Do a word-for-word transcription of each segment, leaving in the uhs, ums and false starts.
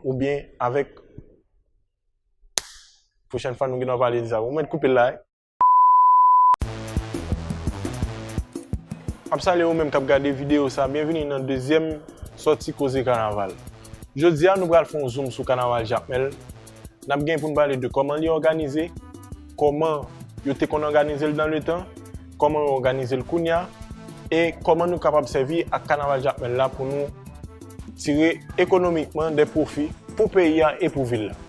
oubyen avèk, pwochèn fwa nou gen dwa pale de sa. Ou mèt koupe l la, wi. M ap salye ou menm k ap gade videyo sa. Byenvini nan dezyèm sòti Koze Kanaval. Jodi a, nou pral fè yon zoom sou kanaval Jakmèl. N ap gen pou n pale de kòman li òganize, kòman yo te konn òganize l dan le tan, kòman yo òganize l kounye a, e kòman nou kapab sèvi ak kanaval Jakmèl la pou nou tire ekonomikman de pwofi pou peyi a e pou vil la.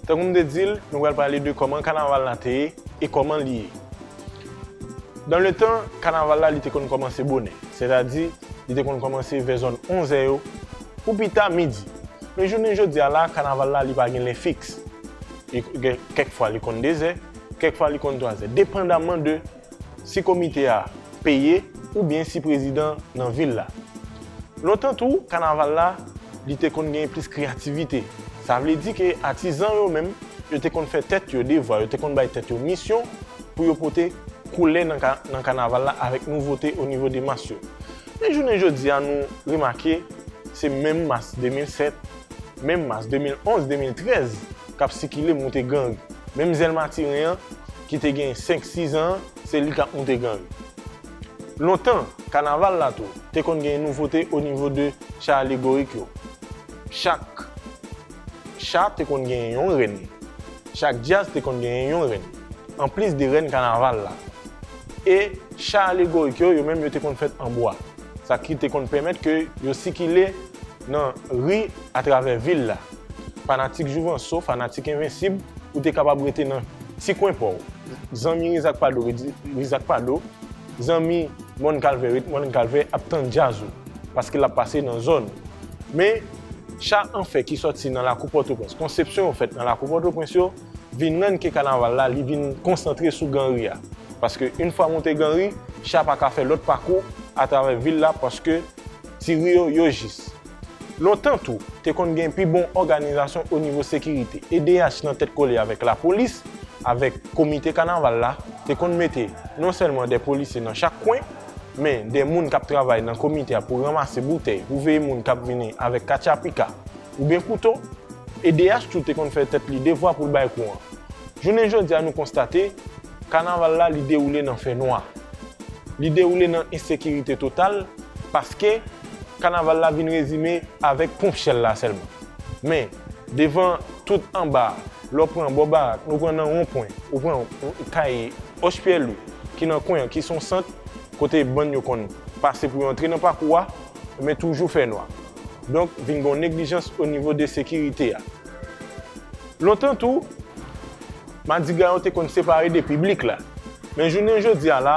Tankou m te di l, nou pral pale de kòman kanaval la te ye e kòman li ye. Dan le tan, kanaval la, li te konn kòmanse bonè, sètadi li te konn kòmanse vè zòn onz è yo, pou pita midi. Men jounen jodi a la, kanaval la, li pa gen lè fiks. Li gen, kèk fwa, li konn de zè, kèk fwa, li konn twa zè, depandaman de si komite a peye oubyen si prezidan nan vil la. Lontan tou, kanaval la, li te konn gen plis kreyativite. Sa vle di ke atizan yo menm, yo te konn fè tèt yo devwa, yo te konn bay tèt yo misyon pou yo pote koulè nan ka-, nan kanaval la avèk nouvote o nivo de mas yo. Men jounen jodi a, nou remake, se menm mas de mil sèt, menm mas de mil onz, de mil trèz k ap sikile moute gang. Menm zèl matiren an, ki te gen senk, sis zan an, se li k ap moute gang. Lontan, kanaval la tou, te konn gen nouvote o nivo de cha alegorik yo. Chak cha te konn gen yon rèn. Chak djaz te konn gen yon rèn, anplis de rèn kanaval la. E cha alegorik yo, yo menm yo te konn fèt an bwa. Sa ki te konn pèmèt ke yo sikile nan ri atravè vil la. Fanatik Jouvanso, fanatik Envensib, ou te kapab rete nan ti kwen pa w. Zanmi Rizak Pado, Rizak Pado, zanmi Mòn Kalvè, ret Mòn Kalvè ap tann djaz ou, paske l ap pase nan zòn ou. Men, cha an fè ki sòti nan lakou Pòtoprens, konsepsyon yo fèt nan lakou Pòtoprens yo, vin rann ke kanaval la, li vin konsantre sou Granri a. Paske, yon fwa moute Granri, cha pa ka fè lòt pakou atravè vil la, paske ti ri yo, yo jis. Lontan tou, te konn gen pi bon òganizasyon o nivo sekirite. E D H nan tèt kole avèk lapolis, avèk komite kanaval la, te konn mete non sèlman de polisye nan chak kwen, men de moun k ap travay nan komite a pou ranmase boutèy, pou veye moun k ap vini avèk katchapika oubyen kouto. E D H tou te konn fè tèt li devwa pou l bay kou an. Jounen jodi a, nou konstate, kanaval la, li dewoule nan fènwa. Li dewoule nan ensekirite total, paske kanaval la vin rezime avèk ponp chèl la sèlman. Men, devan tout anba, lè w pran bò Barak, ou pran nan wonpwen, ou pran kay Hoche Pierre Louis, ki nan kwen an, ki se yon sant kote bann yo konn pase pou yo antre nan pakou a, men toujou fènwa. Donk, vin gen yon neglijans o nivo de sekirite a. Lontan tou, madigra yo te konn separe de piblik la. Men jounen jodi a la,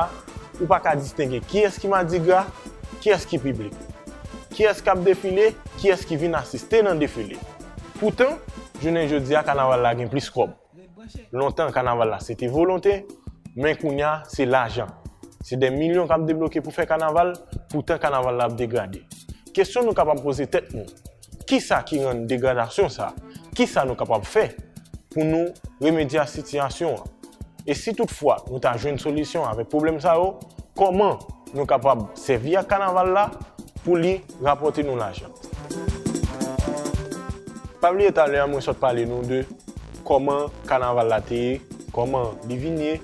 ou pa ka distenge kiyès ki madigra, kiyès ki piblik. Kiyès k ap defile, kiyès ki vin asiste nan defile. Poutan, jounen jodi a, kanaval la gen plis kòb. Lontan, kanaval la, se te volonte, men kounye a, se lajan. Se de milyon k ap debloke pou fè kanaval, poutan kanaval la ap degrade. Kesyon nou kapab poze tèt nou, kisa ki rann degradasyon sa? Kisa nou kapab fè pou nou remedye a sitiyasyon an? E si toutfwa nou ta jwenn solisyon avèk pwoblèm sa yo, kòman nou kapab sèvi ak kanaval la pou li rapòte nou lajan? Pa bliye talè a mwen sot pale nou de kòman kanaval la te ye, kòman li vin ye,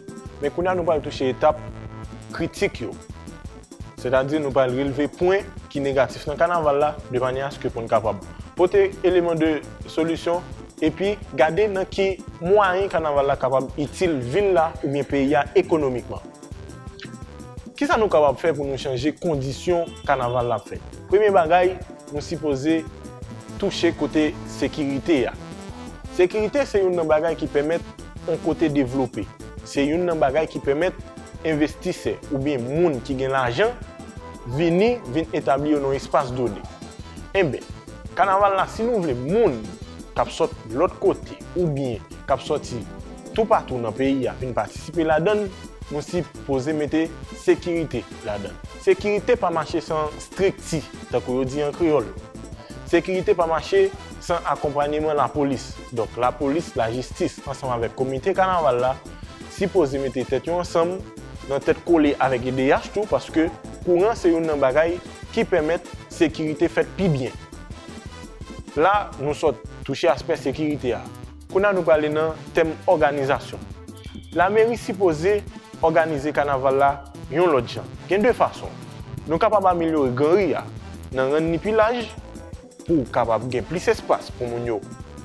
men kounye a nou pral touche etap kritik yo. Sètadi nou pral relve pwen ki negatif nan kanaval la, de manyè aske pou n kapab pote eleman de solisyon, epi gade nan ki mwayen kanaval la kapab itil vil la oubyen peyi a ekonomikman. Kisa nou kapab fè pou nou chanje kondisyon kanaval la ap fèt? Premye bagay, nou sipoze touche kote sekirite a. Sekirite se youn nan bagay ki pèmèt yon kote devlope. Se youn nan bagay ki pèmèt envestisè oubyen moun ki gen lajan vini, vin etabli yo nan yon espas done. Enben, kanaval la, si nou vle moun k ap sot lòt kote oubyen k ap sòti toupatou nan peyi a vin patisipe ladan l, nou sipoze mete sekirite ladan l. Sekirite pa mache san estrikti, tankou yo di an kreyòl. Sekirite pa mache san akonpanyeman lapolis. Donk, lapolis, lajistis, ansanm avèk komite kanaval la, sipoze mete tèt yo ansanm, nan tèt kole avèk E D H tou, paske kouran se youn nan bagay ki pèmèt sekirite fèt pi byen. La, nou sot touche aspè sekirite a. Kounye a nou prale nan tèm òganizasyon. Lameri sipoze òganize kanaval la yon lòt jan. Gen de fason. Nou kapab amelyore granri a nan rann li pi laj pou kapab gen plis espas pou moun yo.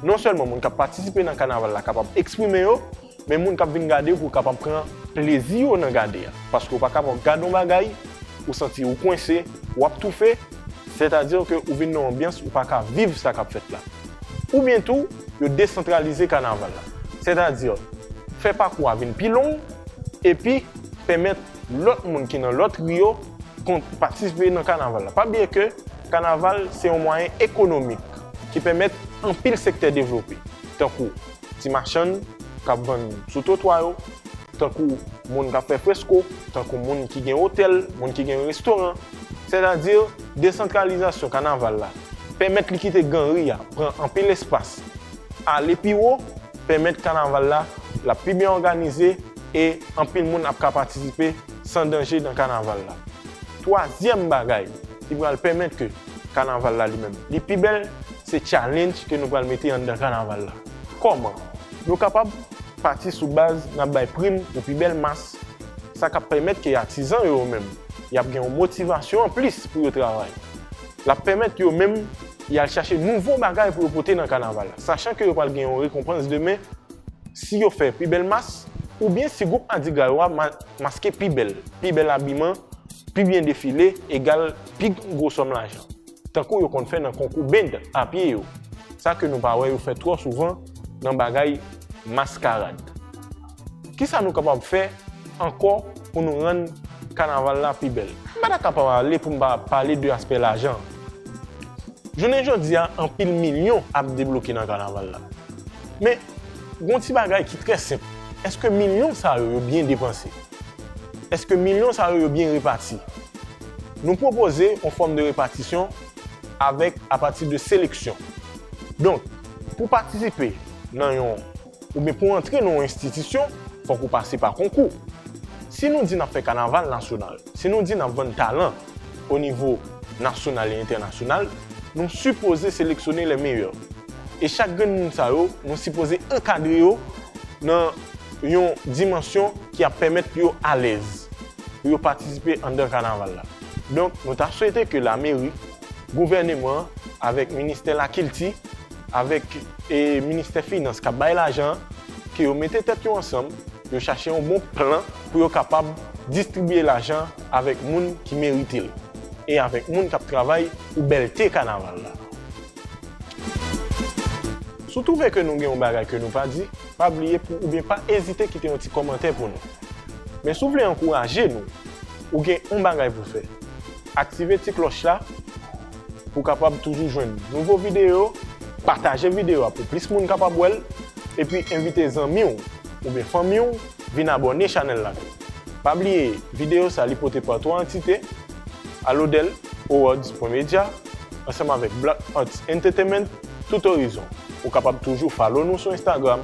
Non sèlman moun k ap patisipe nan kanaval la kapab eksprime yo, men moun k ap vin gade yo pou kapab pran plezi yo nan gade a. Paske ou pa kapab gade yon bagay, ou santi ou kwense, w ap toufe, sètadi ke ou vin nan yon anbyans ou pa ka viv sa k ap fèt la. Oubyen tou, yo desantralize kanaval la. Sètadi, fè pakou a vin pi long, epi pèmèt lòt moun ki nan lòt ri yo kon-, patisipe nan kanaval la. Pa bliye ke kanaval se yon mwayen ekonomik ki pèmèt anpil sektè devlope, tankou ti machann k ap vann sou twotwa yo, tankou moun k ap fè fresko, tankou moun ki gen otèl, moun ki gen restoran. Sètadi, desantralizasyon kanaval la pèmèt li kite granri a pran anpil espas, ale pi wo, pèmèt kanaval la, l ap pi byen òganize e anpil moun ap ka patisipe san danje nan kanaval la. Twazyèm bagay ki pral pèmèt ke kanaval la li menm li pi bèl, se challenge ke nou pral mete anndan kanaval la. Kòman? Nou kapab pati sou baz n ap bay prim pou pi bèl mas, sa k ap pèmèt ke atizan yo menm, y ap gen yon motivasyon anplis pou yo travay. L ap pèmèt yo menm y al chache nouvo bagay pou yo pote nan kanaval la, sachan ke yo pral gen yon rekonpans demen si yo fè pi bèl mas, oubyen si gwoup Adigra yo a ma-, maske pi bèl, pi bèl abiman, pi byen defile, egal pi gwo sòm lajan. Tankou yo konn fè nan konkou band a pye yo. Sa ke nou pa wè yo fè twò souvan nan bagay maskarad. Kisa nou kapab fè ankò pou nou rann kanaval la pi bèl? M pa ta ka pa pale pou m pa pale de aspè lajan. Jounen jodi a, anpil milyon ap debloke nan kanaval la. Men, gon ti bagay ki trè senp. Èske milyon sa yo, yo byen depanse? Èske milyon sa yo, yo byen repati? Nou pwopoze yon fòm de repatisyon avèk, apati de seleksyon. Donk, pou patisipe nan yon, oubyen pou antre nan yon enstitisyon, fòk ou pase pa konkou. Si nou di n ap fè kanaval nasyonal, si nou di n ap vann talan o nivo nasyonal e entènasyonal, nou sipoze seleksyone les meilleurs. E chak grenn moun sa yo, nou sipoze ankadre yo nan yon dimansyon ki ap pèmèt yo alèz pou yo patisipe anndan kanaval la. Donk, nou ta swete ke lameri, gouvèneman an, avèk ministè lakilti, avèk, e, ministè finans k ap bay lajan an, ke yo mete tèt yo ansanm, yo chache yon bon plan pou yo kapab distribye lajan avèk moun ki merite l e avèk moun k ap travay pou bèlte kanaval la. Si w twouve ke nou gen yon bagay ke nou pa di, pa bliye pou oubyen pa ezite kite yon ti kòmantè pou nou. Men si w vle ankouraje nou, ou gen yon bagay pou fè. Aktive ti klòch la pou w kapab toujou jwenn nouvo videyo, pataje videyo a pou plis moun kapab wè l, epi envite zanmi w oubyen fanmi w vin abòne chanèl la tou. Pa bliye, videyo sa li pote pa twa antite, Alodel, Awards pwen medya, ansanm avèk Black Arts Entertainment, Tout Horizon. Ou kapab toujou follow nou sou Instagram,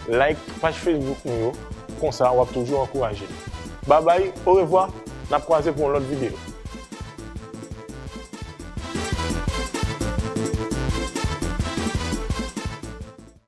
like paj Facebook nou yo, konsa w ap toujou ankouraje nou. Babay, orevwa, n ap kwaze pou yon lòt videyo.